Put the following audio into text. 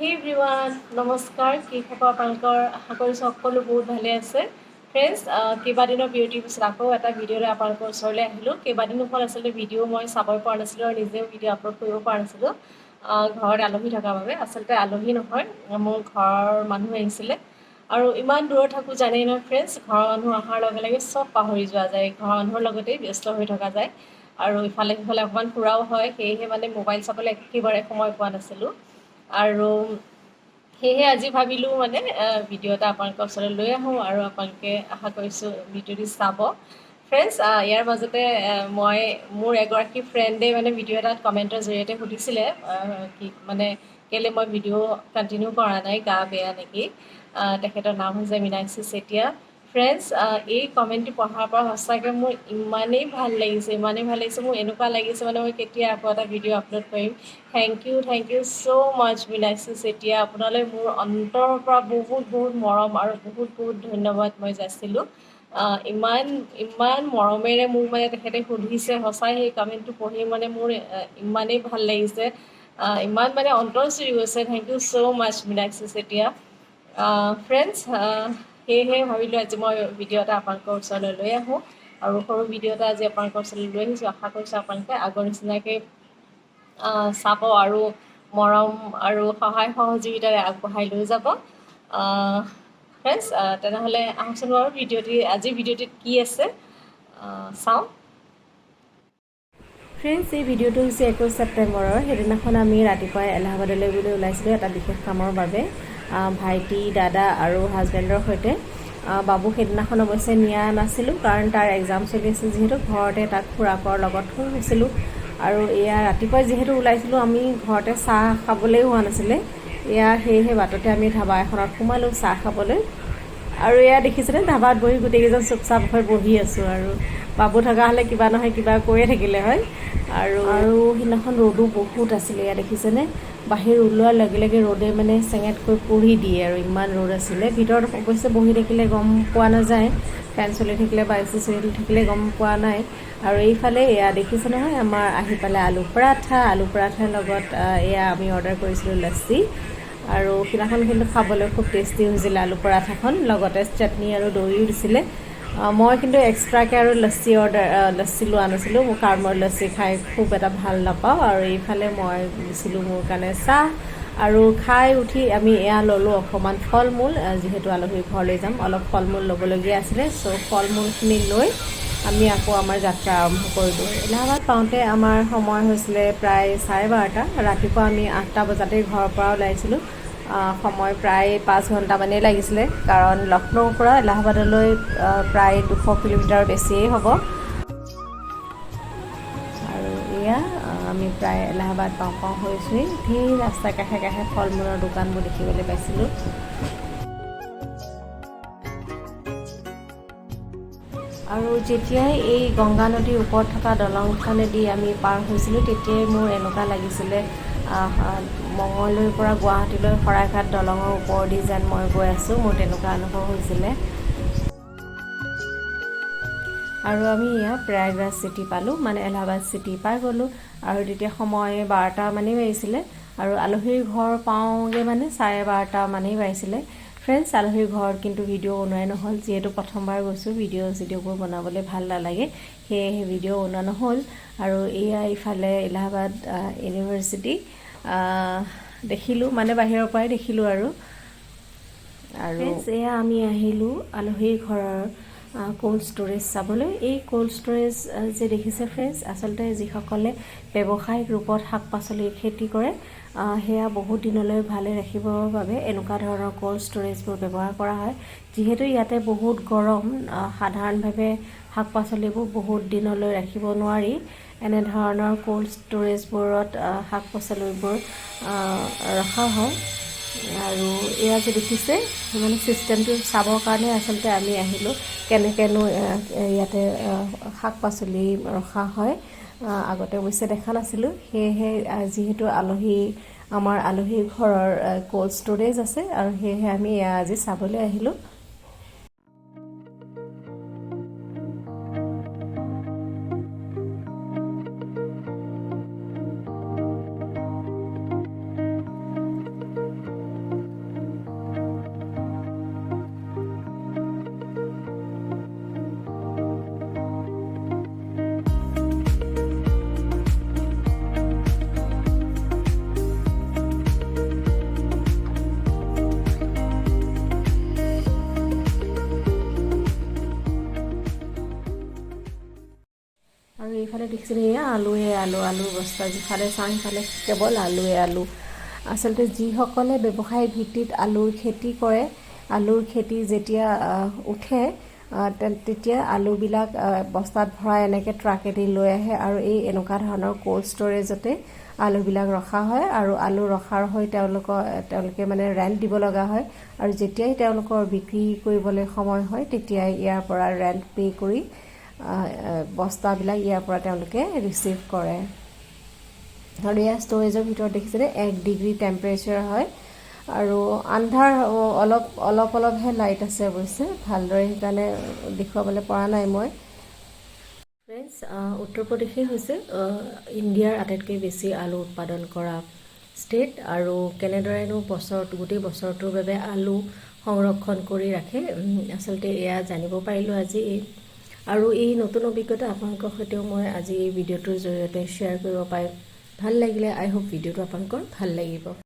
হে এভৰিৱান, নমস্কাৰ। কি খবৰ আপোনালোকৰ? আশা কৰিছোঁ সকলো বহুত ভালে আছে। ফ্ৰেণ্ডছ, কেইবাদিনৰ বিৰতিৰ পিছত আকৌ এটা ভিডিঅ'লৈ আপোনালোকৰ ওচৰলৈ আহিলোঁ। কেইবাদিনো হ'ল আচলতে ভিডিঅ' মই চাবই পৰা নাছিলোঁ আৰু নিজেও ভিডিঅ' আপলোড কৰিব পৰা নাছিলোঁ, ঘৰত আলহী থকাৰ বাবে। আচলতে আলহী নহয়, মোৰ ঘৰৰ মানুহ আহিছিলে। আৰু ইমান দূৰত থাকোঁ জানেই নহয় ফ্ৰেণ্ডছ, ঘৰৰ মানুহ অহাৰ লগে লগে চব পাহৰি যোৱা যায়, ঘৰৰ মানুহৰ লগতেই ব্যস্ত হৈ থকা যায় আৰু ইফালে সিফালে অকণমান ফুৰাও হয়। সেয়েহে মানে মোবাইল চাবলৈ একেবাৰে সময় পোৱা নাছিলোঁ আৰু সেয়েহে আজি ভাবিলোঁ মানে ভিডিঅ' এটা আপোনালোকৰ ওচৰলৈ লৈ আহোঁ আৰু আপোনালোকে আশা কৰিছোঁ ভিডিঅ'টি চাব। ফ্ৰেণ্ডছ, ইয়াৰ মাজতে মই মোৰ এগৰাকী ফ্ৰেণ্ডে মানে ভিডিঅ' এটাত কমেণ্টৰ জৰিয়তে সুধিছিলে কি মানে কেলৈ মই ভিডিঅ' কণ্টিনিউ কৰা নাই, গা বেয়া নেকি। তেখেতৰ নাম হৈছে মীনাক্ষী চেতিয়া। ফ্ৰেণ্ডছ, এই কমেণ্টটো পঢ়াৰ পৰা সঁচাকৈ মোৰ ইমানেই ভাল লাগিছে, ইমানেই ভাল লাগিছে, মোৰ এনেকুৱা লাগিছে মানে মই কেতিয়া আকৌ এটা ভিডিঅ' আপলোড কৰিম। Thank you, thank you so much Meenakshi Chetia. আপোনালৈ মোৰ অন্তৰৰ পৰা বহুত বহুত মৰম আৰু বহুত বহুত ধন্যবাদ মই যাচিলোঁ। ইমান ইমান মৰমেৰে মোক মানে তেখেতে সুধিছে, সঁচাই সেই কমেণ্টটো পঢ়ি মানে মোৰ ইমানেই ভাল লাগিছে, ইমান মানে অন্তৰ চুই গৈছে। Thank you so much Meenakshi Chetia. Friends, সেয়েহে ভাবিলোঁ আজি মই ভিডিঅ' এটা আপোনালোকৰ ওচৰলৈ লৈ আহোঁ আৰু সৰু ভিডিঅ' এটা আজি আপোনালোকৰ ওচৰলৈ লৈ আহিছোঁ। আশা কৰিছোঁ আপোনালোকে আগৰ নিচিনাকৈ চাব আৰু মৰম আৰু সহায় সহযোগিতাৰে আগবঢ়াই লৈ যাব। ফ্ৰেণ্ডছ, তেনেহ'লে আহকচোন বাৰু ভিডিঅ'টি, আজিৰ ভিডিঅ'টিত কি আছে চাওঁ। ফ্ৰেণ্ডছ, এই ভিডিঅ'টো হৈছে 21 ছেপ্টেম্বৰৰ। সেইদিনাখন আমি ৰাতিপুৱাই এলাহাবাদলৈ বুলি ওলাইছিলোঁ এটা বিশেষ কামৰ বাবে, ভাইটি, দাদা আৰু হাজবেণ্ডৰ সৈতে। বাবু সেইদিনাখন অৱশ্যে নিয়া নাছিলোঁ, কাৰণ তাৰ এক্সাম চলি আছিল যিহেতু ঘৰতে তাক খুৰাকৰ লগত থৈ গৈছিলোঁ। আৰু এয়া ৰাতিপুৱাই যিহেতু ওলাইছিলোঁ আমি, ঘৰতে চাহ খাবলৈও হোৱা নাছিলে। এয়া সেয়েহে বাটতে আমি ধাবা এখনত সোমালোঁ চাহ খাবলৈ। আৰু এয়া দেখিছেনে, ধাবাত বহি গোটেইকেইজন চুপচাপ হৈ বহি আছোঁ আৰু বাবু থকা হ'লে কিবা নহয় কিবা কৈয়ে থাকিলে হয়। আৰু সেইদিনাখন ৰ'দো বহুত আছিলে। এয়া দেখিছেনে, বাহিৰ ওলোৱাৰ লগে লগে ৰ'দে মানে চেঙেতকৈ পুৰি দিয়ে আৰু ইমান ৰ'দ আছিলে। ভিতৰত অৱশ্যে বহি থাকিলে গম পোৱা নাযায়, ফেন চলি থাকিলে বা এ চি চলি থাকিলে গম পোৱা নাই। আৰু এইফালে এয়া দেখিছে নহয়, আমাৰ আহি পালে আলু পৰাঠা। আলু পৰাঠাৰ লগত এয়া আমি অৰ্ডাৰ কৰিছিলোঁ লচ্ছি। আৰু সিদিনাখন কিন্তু খাবলৈ খুব টেষ্টি হৈছিলে আলু পৰাঠাখন, লগতে চাটনি আৰু দৈও দিছিলে। মই কিন্তু এক্সট্ৰাকৈ আৰু লচ্ছি লোৱা নাছিলোঁ, কাৰণ মই লচ্ছি খাই খুব এটা ভাল নাপাওঁ। আৰু এইফালে মই দিছিলোঁ মোৰ কাৰণে চাহ। আৰু খাই উঠি আমি এয়া ল'লোঁ অকণমান ফল মূল, যিহেতু আলহীৰ ঘৰলৈ যাম, অলপ ফল মূল ল'বলগীয়া আছিলে। চ' ফল মূলখিনি লৈ আমি আকৌ আমাৰ যাত্ৰা আৰম্ভ কৰিলোঁ। এলাহাবাদ পাওঁতে আমাৰ সময় হৈছিলে প্ৰায় 12:30। ৰাতিপুৱা আমি 8টা বজাতেই ঘৰৰ পৰা ওলাইছিলোঁ। সময় প্ৰায় 5 ঘণ্টামানেই লাগিছিলে, কাৰণ লক্ষ্ণৌৰ পৰা এলাহাবাদলৈ প্ৰায় 200 কিলোমিটাৰ বেছিয়েই হ'ব। আৰু এয়া আমি প্ৰায় এলাহাবাদ পাওঁ পাওঁ হৈছোঁৱেই, ধেৰ ৰাস্তাৰ কাষে কাষে ফল মূলৰ দোকানবোৰ দেখিবলৈ পাইছিলোঁ। আৰু যেতিয়াই এই গংগা নদীৰ ওপৰত থকা দলংখনেদি আমি পাৰ হৈছিলোঁ, তেতিয়াই মোৰ এনেকুৱা লাগিছিলে মঙলদৈৰ পৰা গুৱাহাটীলৈ শৰাইঘাট দলঙৰ ওপৰেদি যেন মই গৈ আছোঁ, মোৰ তেনেকুৱা অনুভৱ হৈছিলে। আৰু আমি এয়া প্ৰয়াগৰাজ চিটি পালোঁ, মানে এলাহাবাদ চিটি পাই গ'লোঁ। আৰু তেতিয়া সময় 12টা মানেই বাজিছিলে আৰু আলহীৰ ঘৰ পাওঁগৈ মানে 12:30 মানেই বাজিছিলে। ফ্ৰেণ্ডছ, আলহীৰ ঘৰত কিন্তু ভিডিঅ' বনোৱাই নহ'ল, যিহেতু প্ৰথমবাৰ গৈছোঁ, ভিডিঅ' চিডিঅ'বোৰ বনাবলৈ ভাল নালাগে, সেয়েহে ভিডিঅ' বনোৱা নহ'ল। আৰু এয়া ইফালে এলাহাবাদ ইউনিভাৰ্চিটি দেখিলোঁ, মানে বাহিৰৰ পৰাই দেখিলোঁ। আৰু এয়া আমি আহিলোঁ আলহীৰ ঘৰৰ ক'ল্ড ষ্ট'ৰেজ চাবলৈ। এই ক'ল্ড ষ্ট'ৰেজ যে দেখিছে ফ্ৰেণ্ডছ, আচলতে যিসকলে ব্যৱসায়িক ৰূপত শাক পাচলিৰ খেতি কৰে, সেয়া বহুত দিনলৈ ভালে ৰাখিবৰ বাবে এনেকুৱা ধৰণৰ ক'ল্ড ষ্ট'ৰেজবোৰ ব্যৱহাৰ কৰা হয়। যিহেতু ইয়াতে বহুত গৰম, সাধাৰণভাৱে শাক পাচলিবোৰ বহুত দিনলৈ ৰাখিব নোৱাৰি, এনেধৰণৰ ক'ল্ড ষ্ট'ৰেজবোৰত শাক পাচলিবোৰ ৰখা হয়। আৰু এয়া যে দেখিছে, মানে ছিষ্টেমটো চাবৰ কাৰণে আচলতে আমি আহিলোঁ, কেনেকৈনো ইয়াতে শাক পাচলি ৰখা হয়। আগতে অৱশ্যে দেখা নাছিলোঁ। সেয়েহে যিহেতু আমাৰ আলহীৰ ঘৰৰ ক'ল্ড ষ্ট'ৰেজ আছে আৰু সেয়েহে আমি এয়া আজি চাবলৈ আহিলোঁ। দেখিছিলোঁ, এয়া আলুৱে আলু, আলুৰ বস্তা। যিফালে চাওঁ সিফালে কেৱল আলুৱে আলু। আচলতে যিসকলে ব্যৱসায়িক ভিত্তিত আলুৰ খেতি কৰে, আলুৰ খেতি যেতিয়া উঠে, তেতিয়া আলুবিলাক বস্তাত ভৰাই এনেকৈ ট্ৰাকেদি লৈ আহে আৰু এই এনেকুৱা ধৰণৰ ক'ল্ড ষ্ট'ৰেজতে আলুবিলাক ৰখা হয়। আৰু আলু ৰখাৰ হৈ তেওঁলোকে মানে ৰেণ্ট দিব লগা হয় আৰু যেতিয়াই তেওঁলোকৰ বিক্ৰী কৰিবলৈ সময় হয়, তেতিয়াই ইয়াৰ পৰা ৰেণ্ট পে' কৰি বস্তাবিলাক ইয়াৰ পৰা তেওঁলোকে ৰিচিভ কৰে। আৰু ইয়াৰ ষ্ট'ৰেজৰ ভিতৰত দেখিছেনে, 1 ডিগ্ৰী টেম্পাৰেচাৰ হয় আৰু আন্ধাৰ, অলপ অলপ অলপহে লাইট আছে অৱশ্যে ভালদৰে, সেইকাৰণে দেখুৱাবলৈ পৰা নাই মই। ফ্ৰেণ্ডছ, উত্তৰ প্ৰদেশেই হৈছে ইণ্ডিয়াৰ আটাইতকৈ বেছি আলু উৎপাদন কৰা ষ্টেট। আৰু কেনেদৰেনো গোটেই বছৰটোৰ বাবে আলু সংৰক্ষণ কৰি ৰাখে, আচলতে এয়া জানিব পাৰিলোঁ আজি। আৰু এই নতুন অভিজ্ঞতা আপোনালোকৰ সৈতেও মই আজি এই ভিডিঅ'টোৰ জৰিয়তে শ্বেয়াৰ কৰিব পাই ভাল লাগিলে। আই হোপ ভিডিঅ'টো আপোনালোকৰ ভাল লাগিব।